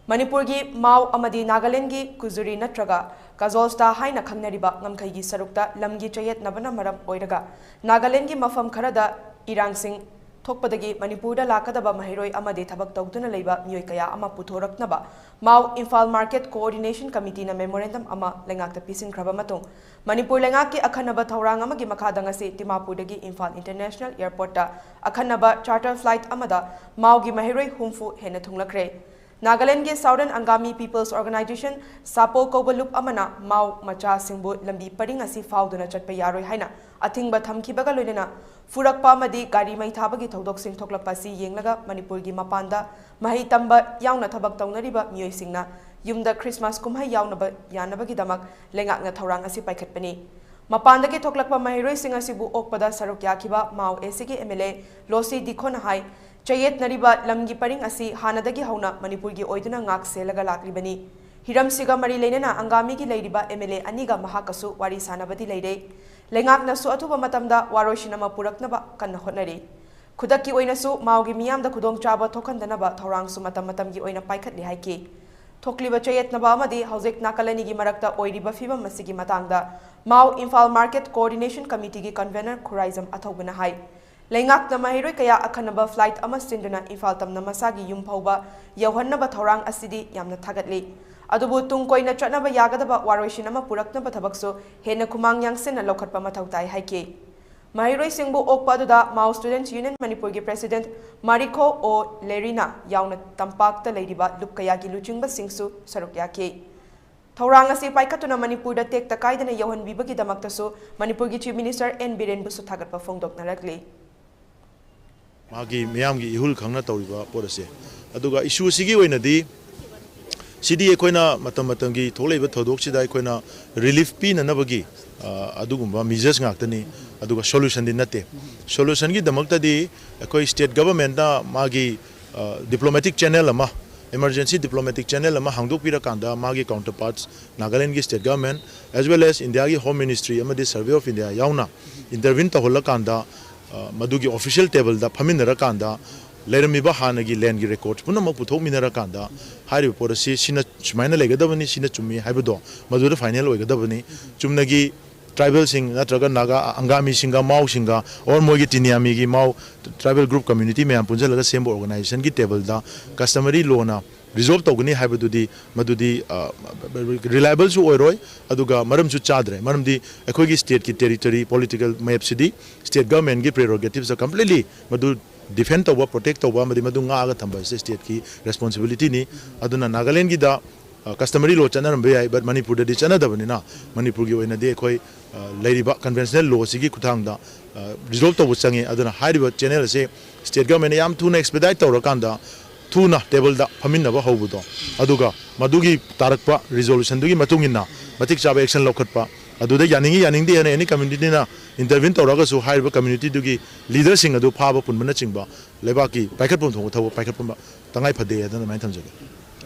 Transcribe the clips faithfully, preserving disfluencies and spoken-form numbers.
ꯃꯅꯤꯄꯨꯔꯒꯤ ꯃꯥꯎ ꯑꯃꯗꯤ ꯅꯥꯒꯥꯂꯦꯟꯗꯒꯤ ꯀꯨꯖꯨꯔꯤ ꯅꯠꯇ꯭ꯔꯒ ꯀꯥꯖꯣꯜꯁꯇꯥ ꯍꯥꯏꯅ ꯈꯪꯅꯔꯤꯕ ꯉꯝꯈꯩꯒꯤ ꯁꯔꯨꯛꯇ ꯂꯝꯒꯤ ꯆꯌꯦꯠꯅꯕꯅ ꯃꯔꯝ ꯑꯣꯏꯔꯒ ꯅꯥꯒꯥꯂꯦꯟꯗꯒꯤ ꯃꯐꯝ ꯈꯔꯗ ꯏꯔꯥꯡꯁꯤꯡ ꯊꯣꯛꯄꯗꯒꯤ ꯃꯅꯤꯄꯨꯔꯗ ꯂꯥꯛꯀꯗꯕ ꯃꯍꯩꯔꯣꯏ ꯑꯃꯗꯤ ꯊꯕꯛ ꯇꯧꯗꯨꯅ ꯂꯩꯕ ꯃꯤꯑꯣꯏ ꯀꯌꯥ ꯑꯃ ꯄꯨꯊꯣꯔꯛꯅꯕ ꯃꯥꯎ ꯏꯝꯐꯥꯜ ꯃꯥꯔꯀꯦꯠ ꯀꯣꯑꯣꯔꯗꯤꯅꯦꯁꯟ ꯀꯃꯤꯇꯤꯅ ꯃꯦꯃꯣꯔꯦꯟꯗꯝ ꯑꯃ ꯂꯩꯉꯥꯛꯇ ꯄꯤꯁꯤꯟꯈ꯭ꯔꯕ ꯃꯇꯨꯡ, ꯃꯅꯤꯄꯨꯔ ꯂꯩꯉꯥꯛꯀꯤ ꯑꯈꯟꯅꯕ ꯊꯧꯔꯥꯡ ꯑꯃꯒꯤ ꯃꯈꯥꯗ ꯉꯁꯤ ꯗꯤꯃꯥꯄꯨꯔꯗꯒꯤ ꯏꯝꯐꯥꯜ ꯏꯟꯇꯔꯅꯦꯁꯅꯦꯜ ꯑꯦꯌꯔꯄꯣꯔꯠꯇ ꯑꯈꯟꯅꯕ ꯆꯥꯔꯇꯔ ꯐ꯭ꯂꯥꯏꯠ ꯑꯃꯗ ꯃꯥꯎꯒꯤ ꯃꯍꯩꯔꯣꯏ ꯍꯨꯝꯐꯨ ꯍꯦꯟꯅ ꯊꯨꯡꯂꯈ꯭ꯔꯦ꯫ ꯅꯥꯒꯥꯂꯦꯟꯗꯒꯤ ꯁꯥꯎꯗꯔꯟ ꯑꯪꯒꯥꯃꯤ ꯄꯤꯄꯜꯁ ꯑꯣꯔꯒꯅꯥꯏꯖꯦꯁꯟ, ꯁꯥꯄꯣ ꯀꯧꯕ ꯂꯨꯞ ꯑꯃꯅ ꯃꯥꯎ ꯃꯆꯥꯁꯤꯡꯕꯨ ꯂꯝꯕꯤ ꯄꯔꯤꯡ ꯑꯁꯤ ꯐꯥꯎꯗꯨꯅ ꯆꯠꯄ ꯌꯥꯔꯣꯏ ꯍꯥꯏꯅ ꯑꯊꯤꯡꯕ ꯊꯝꯈꯤꯕꯒ ꯂꯣꯏꯅꯅ ꯐꯨꯔꯛꯄ ꯑꯃꯗꯤ ꯒꯥꯔꯤ ꯃꯩ ꯊꯥꯕꯒꯤ ꯊꯧꯗꯣꯛꯁꯤꯡ ꯊꯣꯛꯂꯛꯄ ꯑꯁꯤ ꯌꯦꯡꯂꯒ ꯃꯅꯤꯄꯨꯔꯒꯤ ꯃꯄꯥꯟꯗ ꯃꯍꯩ ꯇꯝꯕ ꯌꯥꯎꯅ ꯊꯕꯛ ꯇꯧꯅꯔꯤꯕ ꯃꯤꯑꯣꯏꯁꯤꯡꯅ ꯌꯨꯝꯗ ꯈ꯭ꯔꯤꯁꯃꯥꯁ ꯀꯨꯝꯍꯩ ꯌꯥꯎꯅꯕ ꯌꯥꯅꯕꯒꯤꯗꯃꯛ ꯂꯩꯉꯥꯛꯅ ꯊꯧꯔꯥꯡ ꯑꯁꯤ ꯄꯥꯏꯈꯠꯄꯅꯤ꯫ ꯃꯄꯥꯟꯗꯒꯤ ꯊꯣꯛꯂꯛꯄ ꯃꯍꯩꯔꯣꯏꯁꯤꯡ ꯑꯁꯤꯕꯨ ꯑꯣꯛꯄꯗ ꯁꯔꯨꯛ ꯌꯥꯈꯤꯕ ꯃꯥꯎ ꯑꯦꯁꯤꯒꯤ ꯑꯦꯝ ꯑꯦꯜ ꯑꯦ ꯂꯣꯁꯤ ꯗꯤꯈꯣꯅ ꯍꯥꯏ, ꯆꯌꯦꯠꯅꯔꯤꯕ ꯂꯝꯒꯤ ꯄꯔꯤꯡ ꯑꯁꯤ ꯍꯥꯟꯅꯗꯒꯤ ꯍꯧꯅ ꯃꯅꯤꯄꯨꯔꯒꯤ ꯑꯣꯏꯗꯨꯅ ꯉꯥꯛ ꯁꯦꯜꯂꯒ ꯂꯥꯛꯂꯤꯕꯅꯤ꯫ ꯍꯤꯔꯝꯁꯤꯒ ꯃꯔꯤ ꯂꯩꯅꯅ ꯑꯪꯒꯥꯃꯤꯒꯤ ꯂꯩꯔꯤꯕ ꯑꯦꯝ ꯑꯦꯜ ꯑꯦ ꯑꯅꯤꯒ ꯃꯍꯥꯛꯀꯁꯨ ꯋꯥꯔꯤ ꯁꯥꯅꯕꯗꯤ ꯂꯩꯔꯦ꯫ ꯂꯩꯉꯥꯛꯅꯁꯨ ꯑꯊꯨꯕ ꯃꯇꯝꯗ ꯋꯥꯔꯣꯏꯁꯤꯟ ꯑꯃ ꯄꯨꯔꯛꯅꯕ ꯀꯟꯅ ꯍꯣꯠꯅꯔꯤ꯫ ꯈꯨꯗꯛꯀꯤ ꯑꯣꯏꯅꯁꯨ ꯃꯥꯎꯒꯤ ꯃꯤꯌꯥꯝꯗ ꯈꯨꯗꯣꯡꯆꯥꯕ ꯊꯣꯛꯍꯟꯗꯅꯕ ꯊꯧꯔꯥꯡꯁꯨ ꯃꯇꯝ ꯃꯇꯝꯒꯤ ꯑꯣꯏꯅ ꯄꯥꯏꯈꯠꯂꯤ ꯍꯥꯏꯈꯤ꯫ ꯊꯣꯛꯂꯤꯕ ꯆꯌꯦꯠꯅꯕ ꯑꯃꯗꯤ ꯍꯧꯖꯤꯛ ꯅꯥꯀꯜ ꯑꯅꯤꯒꯤ ꯃꯔꯛꯇ ꯑꯣꯏꯔꯤꯕ ꯐꯤꯕꯝ ꯑꯁꯤꯒꯤ ꯃꯇꯥꯡꯗ ꯃꯥꯎ Imphal market coordination ꯀꯃꯤꯇꯤꯒꯤ convener Khuraijam ꯑꯊꯧꯕꯅ ꯍꯥꯏ, ꯂꯩꯉꯥꯛꯅ ꯃꯍꯩꯔꯣꯏ ꯀꯌꯥ ꯑꯈꯟꯅꯕ ꯐ꯭ꯂꯥꯏꯠ ꯑꯃ ꯁꯤꯟꯗꯨꯅ ꯏꯝꯐꯥꯜ ꯇꯝꯅ ꯃꯁꯥꯒꯤ ꯌꯨꯝ ꯐꯥꯎꯕ ꯌꯧꯍꯟꯅꯕ ꯊꯧꯔꯥꯡ ꯑꯁꯤꯗꯤ ꯌꯥꯝꯅ ꯊꯥꯒꯠꯂꯤ꯫ ꯑꯗꯨꯕꯨ ꯇꯨꯡ ꯀꯣꯏꯅ ꯆꯠꯅꯕ ꯌꯥꯒꯗꯕ ꯋꯥꯔꯣꯏꯁꯤꯟ ꯑꯃ ꯄꯨꯔꯛꯅꯕ ꯊꯕꯛꯁꯨ ꯍꯦꯟꯅ ꯈꯨꯃꯥꯡ ꯌꯥꯡꯁꯤꯟꯅ ꯂꯧꯈꯠꯄ ꯃꯊꯧ ꯇꯥꯏ ꯍꯥꯏꯈꯤ꯫ ꯃꯍꯩꯔꯣꯏꯁꯤꯡꯕꯨ ꯑꯣꯛꯄ ꯑꯗꯨꯗ ꯃꯥꯎ ꯁ꯭ꯇꯨꯗꯦꯟꯠꯁ ꯌꯨꯅꯤꯌꯟ ꯃꯅꯤꯄꯨꯔꯒꯤ ꯄ꯭ꯔꯦꯁꯤꯗꯦꯟꯠ ꯃꯥꯔꯤꯈꯣ ꯑꯣ ꯂꯦꯔꯤꯅ ꯌꯥꯎꯅ ꯇꯝꯄꯥꯛꯇ ꯂꯩꯔꯤꯕ ꯂꯨꯞ ꯀꯌꯥꯒꯤ ꯂꯨꯆꯤꯡꯕꯁꯤꯡꯁꯨ ꯁꯔꯨꯛ ꯌꯥꯈꯤ꯫ ꯊꯧꯔꯥꯡ ꯑꯁꯤ ꯄꯥꯏꯈꯠꯇꯨꯅ ꯃꯅꯤꯄꯨꯔꯗ ꯇꯦꯛꯇ ꯀꯥꯏꯗꯅ ꯌꯧꯍꯟꯕꯤꯕꯒꯤꯗꯃꯛꯇꯁꯨ ꯃꯅꯤꯄꯨꯔꯒꯤ ꯆꯤꯐ ꯃꯤꯅꯤꯁꯇꯔ ꯑꯦꯟ ꯕꯤꯔꯦꯟꯕꯨꯁꯨ ꯊꯥꯒꯠꯄ ꯐꯣꯡꯗꯣꯛꯅꯔꯛꯂꯤ꯫ ꯃꯥꯒꯤ ꯃꯤꯌꯥꯝꯒꯤ ꯏꯍꯨꯜ ꯈꯪꯅ ꯇꯧꯔꯤꯕ ꯄꯣꯠ ꯑꯁꯦ꯫ ꯑꯗꯨꯒ issue ꯑꯁꯤꯒꯤ ꯑꯣꯏꯅꯗꯤ ꯁꯤꯗꯤ ꯑꯩꯈꯣꯏꯅ ꯃꯇꯝ ꯃꯇꯝꯒꯤ ꯊꯣꯛꯂꯛꯏꯕ ꯊꯧꯗꯣꯛꯁꯤꯗ ꯑꯩꯈꯣꯏꯅ relief ꯄꯤꯅꯅꯕꯒꯤ, ꯑ, ꯑꯗꯨꯒꯨꯝꯕ measures ꯉꯥꯛꯇꯅꯤ, ꯑꯗꯨꯒ solutionꯗꯤ ꯅꯠꯇꯦ꯫ Solutionꯒꯤꯗꯃꯛꯇꯗꯤ ꯑꯩꯈꯣꯏ state governmentꯅ ꯃꯥꯒꯤ, ꯑ, diplomatic channel ꯑꯃ, emergency diplomatic channel ꯑꯃ ꯍꯥꯡꯗꯣꯛꯄꯤꯔꯀꯥꯟꯗ ꯃꯥꯒꯤ counterparts Nagalandꯒꯤ state government as well as Indiaꯒꯤ Home Ministry ꯑꯃꯗꯤ Survey of India ꯌꯥꯎꯅ intervene ꯇꯧꯍꯜꯂꯀꯥꯟꯗ, ꯑ, ꯃꯗꯨꯒꯤ official tableꯗ ꯐꯝꯃꯤꯟꯅꯔꯀꯥꯟꯗ ꯂꯩꯔꯝꯃꯤꯕ ꯍꯥꯟꯅꯒꯤ ꯂꯦꯟꯒꯤ ꯔꯦꯀꯣꯔꯗ ꯄꯨꯝꯅꯃꯛ ꯄꯨꯊꯣꯛꯃꯤꯟꯅꯔꯀꯥꯟꯗ ꯍꯥꯏꯔꯤꯕ ꯄꯣꯠ ꯑꯁꯤ ꯁꯤꯅ ꯁꯨꯃꯥꯏꯅ ꯂꯩꯒꯗꯕꯅꯤ, ꯁꯤꯅ ꯆꯨꯝꯃꯤ ꯍꯥꯏꯕꯗꯣ ꯃꯗꯨꯗ ꯐꯥꯏꯅꯦꯜ ꯑꯣꯏꯒꯗꯕꯅꯤ꯫ ꯆꯨꯝꯅꯒꯤ ꯇ꯭ꯔꯥꯏꯕꯦꯜꯁꯤꯡ ꯅꯠꯇ꯭ꯔꯒ ꯅꯥꯒꯥ ꯑꯪꯒꯥꯃꯤꯁꯤꯡꯒ ꯃꯥꯎꯁꯤꯡꯒ ꯑꯣꯔ ꯃꯣꯏꯒꯤ ꯇꯤꯅꯤꯌꯥꯃꯤꯒꯤ ꯃꯥꯎ ꯇ꯭ꯔꯥꯏꯕꯦꯜ ꯒ꯭ꯔꯨꯞ ꯀꯝꯃ꯭ꯌꯨꯅꯤꯇꯤ ꯃꯌꯥꯝ ꯄꯨꯟꯁꯤꯜꯂꯒ ꯁꯦꯝꯕ ꯑꯣꯔꯒꯅꯥꯏꯖꯦꯁꯟꯒꯤ ꯇꯦꯕꯜꯗ ꯀꯁꯇꯃꯔꯤ ꯂꯣꯅ ꯔꯤꯖꯣꯜꯕ ꯇꯧꯒꯅꯤ ꯍꯥꯏꯕꯗꯨꯗꯤ ꯃꯗꯨꯗꯤ ꯔꯤꯂꯥꯏꯕꯜꯁꯨ ꯑꯣꯏꯔꯣꯏ, ꯑꯗꯨꯒ ꯃꯔꯝꯁꯨ ꯆꯥꯗ꯭ꯔꯦ꯫ ꯃꯔꯝꯗꯤ ꯑꯩꯈꯣꯏꯒꯤ ꯁ꯭ꯇꯦꯠꯀꯤ ꯇꯦꯔꯤꯇꯣꯔꯤ ꯄꯣꯂꯤꯇꯤꯀꯦꯜ ꯃꯦꯞꯁꯤꯗꯤ ꯁ꯭ꯇꯦꯠ ꯒꯚꯔꯟꯃꯦꯟꯒꯤ ꯄ꯭ꯔꯦꯔꯣꯒꯦꯇꯤꯞꯁꯇ ꯀꯝꯄ꯭ꯂꯤꯠꯂꯤ ꯃꯗꯨ ꯗꯤꯐꯦꯟ ꯇꯧꯕ, ꯄ꯭ꯔꯣꯇꯦꯛ ꯇꯧꯕ ꯑꯃꯗꯤ ꯃꯗꯨ ꯉꯥꯛꯑꯒ ꯊꯝꯕ ꯑꯁꯤ ꯁ꯭ꯇꯦꯠꯀꯤ ꯔꯦꯁꯄꯣꯟꯁꯤꯕꯤꯂꯤꯇꯤꯅꯤ꯫ ꯑꯗꯨꯅ ꯅꯥꯒꯥꯂꯦꯟꯒꯤꯗ ꯀꯁꯇꯃꯔꯤ ꯂꯣ ꯆꯠꯅꯔꯝꯕ ꯌꯥꯏ, ꯕꯠ ꯃꯅꯤꯄꯨꯔꯗꯗꯤ ꯆꯠꯅꯗꯕꯅꯤꯅ ꯃꯅꯤꯄꯨꯔꯒꯤ ꯑꯣꯏꯅꯗꯤ ꯑꯩꯈꯣꯏ ꯑ, ꯂꯩꯔꯤꯕ ꯀꯟꯚꯦꯟꯁꯅꯦꯜ ꯂꯣꯁꯤꯒꯤ ꯈꯨꯠꯊꯥꯡꯗ ꯔꯤꯖꯣꯜꯕ ꯇꯧꯕ ꯆꯪꯉꯤ꯫ ꯑꯗꯨꯅ ꯍꯥꯏꯔꯤꯕ ꯆꯦꯅꯦꯜ ꯑꯁꯦ ꯁ꯭ꯇꯦꯠ ꯒꯚꯔꯟꯃꯦꯟꯅ ꯌꯥꯝ ꯊꯨꯅ ꯑꯦꯛꯁꯄꯦꯗꯥꯏꯠ ꯇꯧꯔꯀꯥꯟꯗ ꯊꯨꯅ ꯇꯦꯕꯜꯗ ꯐꯝꯃꯤꯟꯅꯕ ꯍꯧꯕꯗꯣ, ꯑꯗꯨꯒ ꯃꯗꯨꯒꯤ ꯇꯥꯔꯛꯄ ꯔꯤꯖꯣꯂꯨꯁꯟꯗꯨꯒꯤ ꯃꯇꯨꯡ ꯏꯟꯅ ꯃꯇꯤꯛ ꯆꯥꯕ ꯑꯦꯛꯁꯟ ꯂꯧꯈꯠꯄ, ꯑꯗꯨꯗ ꯌꯥꯅꯤꯡꯉꯤ ꯌꯥꯅꯤꯡꯗꯦ ꯍꯥꯏꯅ ꯑꯦꯅꯤ ꯀꯝꯃ꯭ꯌꯨꯅꯤꯇꯤꯅ ꯏꯟꯇꯔꯚꯤꯟ ꯇꯧꯔꯒꯁꯨ ꯍꯥꯏꯔꯤꯕ ꯀꯝꯃ꯭ꯌꯨꯅꯤꯇꯤꯗꯨꯒꯤ ꯂꯤꯗꯔꯁꯤꯡ ꯑꯗꯨ ꯐꯥꯕ ꯄꯨꯟꯕꯅꯆꯤꯡꯕ ꯂꯩꯕꯥꯛꯀꯤ ꯄꯥꯏꯈꯠꯐꯝ ꯊꯣꯛꯄ ꯊꯕꯛ ꯄꯥꯏꯈꯠꯄ ꯇꯉꯥꯏ ꯐꯗꯦ ꯍꯥꯏꯗꯅ ꯑꯗꯨꯃꯥꯏꯅ ꯊꯝꯖꯒꯦ꯫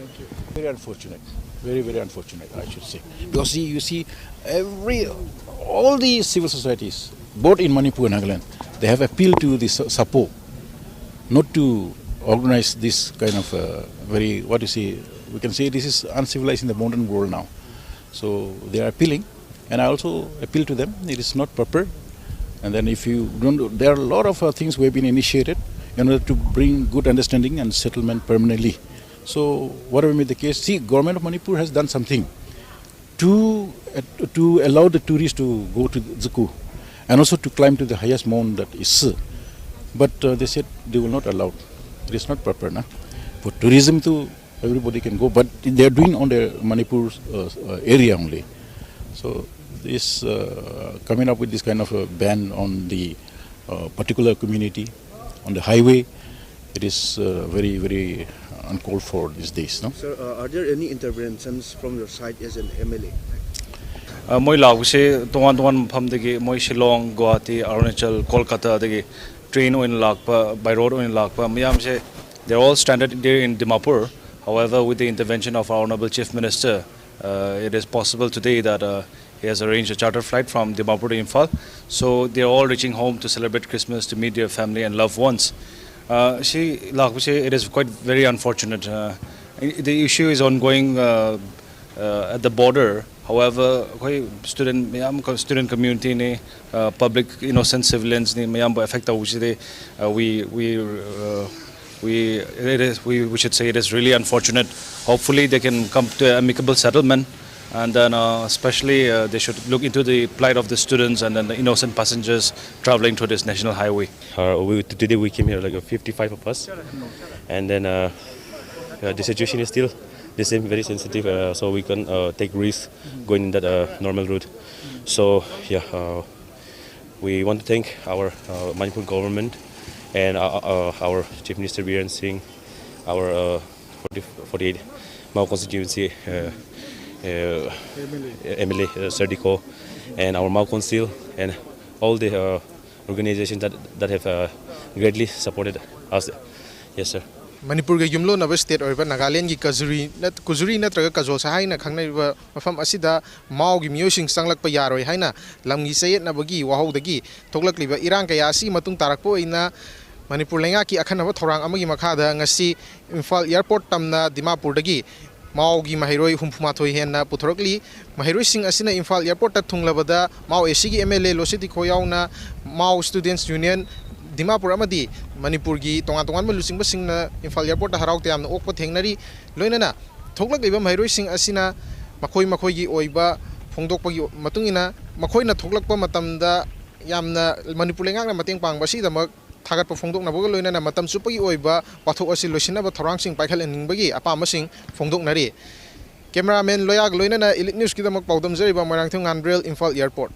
Very unfortunate, very, very unfortunate, I should say. Because see, you see, every, all these civil societies, both in Manipur and Nagaland, they have appealed to the SAPO not to organize this kind of uh, very, what you see, we can say this is uncivilized in the modern world now. So they are appealing, and I also appeal to them, it is not proper. And then if you don't, there are a lot of uh, things we have been initiated in order to bring good understanding and settlement permanently. So whatever may be the case, see, government of Manipur has done something to uh, to allow the tourists to go to Zuku and also to climb to the highest mountain, that is Si. But uh, they said they will not allow. It is not proper, na? For tourism to everybody can go, but they are doing on the Manipur uh, uh, area only. So this uh, coming up with this kind of a ban on the uh, particular community on the highway, it is uh, very, very uncalled for these days. No? Sir, uh, are there any interventions from your side as an M L A? ꯑ, ꯃꯣꯏ ꯂꯥꯛꯄꯁꯦ ꯇꯣꯉꯥꯟ ꯇꯣꯉꯥꯟꯕ ꯃꯐꯝꯗꯒꯤ, ꯃꯣꯏ ꯁꯤꯂꯣꯡ, ꯒꯨꯋꯥꯍꯥꯇꯤ, ꯑꯔꯨꯅꯥꯆꯜ, ꯀꯣꯜꯀꯇꯥꯗꯒꯤ train ꯑꯣꯏꯅ ꯂꯥꯛꯄ, by road ꯑꯣꯏꯅ ꯂꯥꯛꯄ ꯃꯌꯥꯝꯁꯦ, they're all stranded there in Dimapur. However, with the intervention of our honourable Chief Minister, uh, it is possible today that uh, he has arranged a charter flight from Dimapur to Imphal. So they're all reaching home to celebrate Christmas, to meet their family and loved ones. Uh, ꯁꯤ ꯂꯥꯛꯄꯁꯦ, it is quite very unfortunate. Uh, the issue is ongoing, uh, uh, at the border. However, ꯑꯩꯈꯣꯏ student ꯃꯌꯥꯝ, student community ꯅꯤ, uh, public innocent civilians ꯅꯤ, ꯃꯌꯥꯝꯕꯨ affect ꯇꯧꯕꯁꯤꯗꯤ, uh, we, we, uh, we, it is, we, we should say it is really unfortunate. Hopefully they can come to an amicable settlement, and then, uh, especially, uh, they should look into the plight of the students and then the innocent passengers traveling through this national highway. Uh, we, today we came here like, uh, fifty-five of us, and then, uh, uh, the situation is still the same, very sensitive, uh, so we can, uh, take risk going in that, uh, normal route. So yeah, uh, we want to thank our, uh, Manipur government and, uh, uh, our Chief Minister Biren Singh, our, uh, forty, forty-eight Mao constituency, uh, uh, M L A, uh, Sardiko, and our Mao Council, and all the, uh, organizations that, that have, uh, greatly supported us. Yes, sir. ꯃꯅꯤꯄꯨꯔꯒ ꯌꯨꯝꯂꯣꯟꯅꯕ state ꯑꯣꯏꯔꯤꯕ ꯅꯥꯒꯥꯂꯦꯟꯒꯤ ꯀꯖꯨꯔꯤ ꯅꯠ-, ꯀꯨꯖꯨꯔꯤ ꯅꯠꯇ꯭ꯔꯒ ꯀꯖꯣꯜꯁꯥ ꯍꯥꯏꯅ ꯈꯪꯅꯔꯤꯕ ꯃꯐꯝ ꯑꯁꯤꯗ ꯃꯥꯎꯒꯤ ꯃꯤꯑꯣꯏꯁꯤꯡ ꯆꯪꯂꯛꯄ ꯌꯥꯔꯣꯏ ꯍꯥꯏꯅ ꯂꯝꯒꯤ ꯆꯌꯦꯠꯅꯕꯒꯤ ꯋꯥꯍꯧꯗꯒꯤ ꯊꯣꯛꯂꯛꯂꯤꯕ ꯏꯔꯥꯡ ꯀꯌꯥ ꯑꯁꯤꯒꯤ ꯃꯇꯨꯡ ꯇꯥꯔꯛꯄ ꯑꯣꯏꯅ ꯃꯅꯤꯄꯨꯔ ꯂꯩꯉꯥꯛꯀꯤ ꯑꯈꯟꯅꯕ ꯊꯧꯔꯥꯡ ꯑꯃꯒꯤ ꯃꯈꯥꯗ ꯉꯁꯤ ꯏꯝꯐꯥꯜ airport ꯇꯝꯅ ꯗꯤꯃꯥꯄꯨꯔꯗꯒꯤ ꯃꯥꯎꯒꯤ ꯃꯍꯩꯔꯣꯏ ꯍꯨꯝꯐꯨ ꯃꯥꯊꯣꯏ ꯍꯦꯟꯅ ꯄꯨꯊꯣꯔꯛꯂꯤ꯫ ꯃꯍꯩꯔꯣꯏꯁꯤꯡ ꯑꯁꯤꯅ ꯏꯝꯐꯥꯜ airport ꯇ ꯊꯨꯡꯂꯕꯗ ꯃꯥꯎ ꯑꯦ ꯁꯤꯒꯤ M L A ꯂꯣꯁꯤ ꯇꯤꯈꯣ ꯌꯥꯎꯅ ꯃꯥꯎ Students Union ꯗꯤꯃꯥꯄꯨꯔ ꯑꯃꯗꯤ ꯃꯅꯤꯄꯨꯔꯒꯤ ꯇꯣꯉꯥꯟ ꯇꯣꯉꯥꯟꯕ ꯂꯨꯆꯤꯡꯕꯁꯤꯡꯅ ꯏꯝꯐꯥꯜ airport ꯇ ꯍꯔꯥꯎ ꯇꯌꯥꯝꯅ ꯑꯣꯛꯄ ꯊꯦꯡꯅꯔꯤ꯫ ꯂꯣꯏꯅꯅ ꯊꯣꯛꯂꯛꯂꯤꯕ ꯃꯍꯩꯔꯣꯏꯁꯤꯡ ꯑꯁꯤꯅ ꯃꯈꯣꯏ ꯃꯈꯣꯏꯒꯤ ꯑꯣꯏꯕ ꯐꯣꯡꯗꯣꯛꯄꯒꯤ ꯃꯇꯨꯡ ꯏꯟꯅ ꯃꯈꯣꯏꯅ ꯊꯣꯛꯂꯛꯄ ꯃꯇꯝꯗ ꯌꯥꯝꯅ ꯃꯅꯤꯄꯨꯔ ꯂꯩꯉꯥꯛꯅ ꯃꯇꯦꯡ ꯄꯥꯡꯕ ꯑꯁꯤꯒꯤꯗꯃꯛ ꯊꯥꯒꯠꯄ ꯐꯣꯡꯗꯣꯛꯅꯕꯒ ꯂꯣꯏꯅꯅ ꯃꯇꯝ ꯆꯨꯞꯄꯒꯤ ꯑꯣꯏꯕ ꯋꯥꯊꯣꯛ ꯑꯁꯤ ꯂꯣꯏꯁꯤꯟꯅꯕ ꯊꯧꯔꯥꯡꯁꯤꯡ ꯄꯥꯏꯈꯠꯍꯟꯅꯤꯡꯕꯒꯤ ꯑꯄꯥꯝꯕꯁꯤꯡ ꯐꯣꯡꯗꯣꯛꯅꯔꯤ꯫ Cameraman ꯂꯣꯌꯥꯒ ꯂꯣꯏꯅꯅ Elite News ꯀꯤꯗꯃꯛ ꯄꯥꯎꯗꯝꯖꯔꯤꯕ ꯃꯣꯏꯔꯥꯡꯊꯦꯝ ꯉꯥꯟꯕ꯭ꯔꯦꯜ, ꯏꯝꯐꯥꯜ airport꯫